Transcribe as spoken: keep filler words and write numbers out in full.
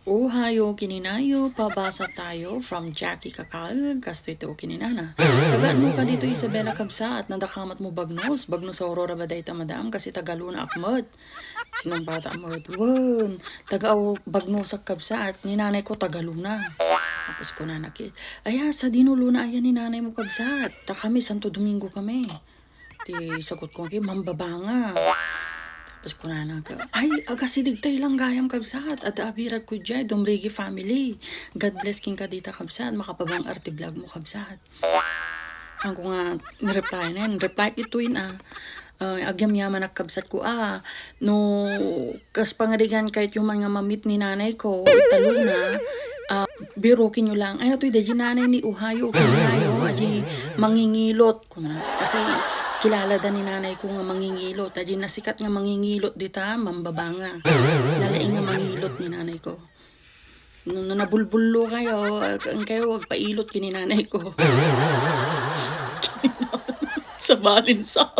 Ohayo, kininayo, pabasa tayo from Jackie Kakaag, kastoy ti ukininana. Tagaan mo ka dito, Isabela, kabsat, nadakamat mo bagnos, bagnos Aurora ba dayta, madam, kasi taga Luna ak met. Sinong bata met? Wen, taga Au-, bagnosak, kabsat, ni nanay ko taga Luna. Tapos kunana kit, aya, sadino Luna aya ni nanay mo, kabsat? Ta kami, Santo Domingo kami. Ti sagot ko, "Agi, Mambabanga." Tapos kunana ka, "Ay, agasidig tay lang gayam, kabsat. Adda abirag ko diay, Dumrigi family. God bless kenka dita, kabsat. Makapabang-ar ti vlog mo, kabsat." Ako nga, ni-reply na yan. Reply ito yun, ah. Ah, agyamyaman ak, kabsat ko, ah. No, kas pangarigan kayat yo man nga mamit ni nanay ko, ita Luna, ah, birukin yo lang. Ay, atoy, daydi nanay ni Ohayo, Ohayo, adi mangingilot. Kuna, kasi kilala da ni nanay ko nga mangingilot. Adi nasikat nga mangingilot dita, Mambabanga. Nalaing nga mangilot ni nanay ko. No, no nabulbullo kayo, ag-, ang kayo, agpailot kini nanay ko. Sa balin sa.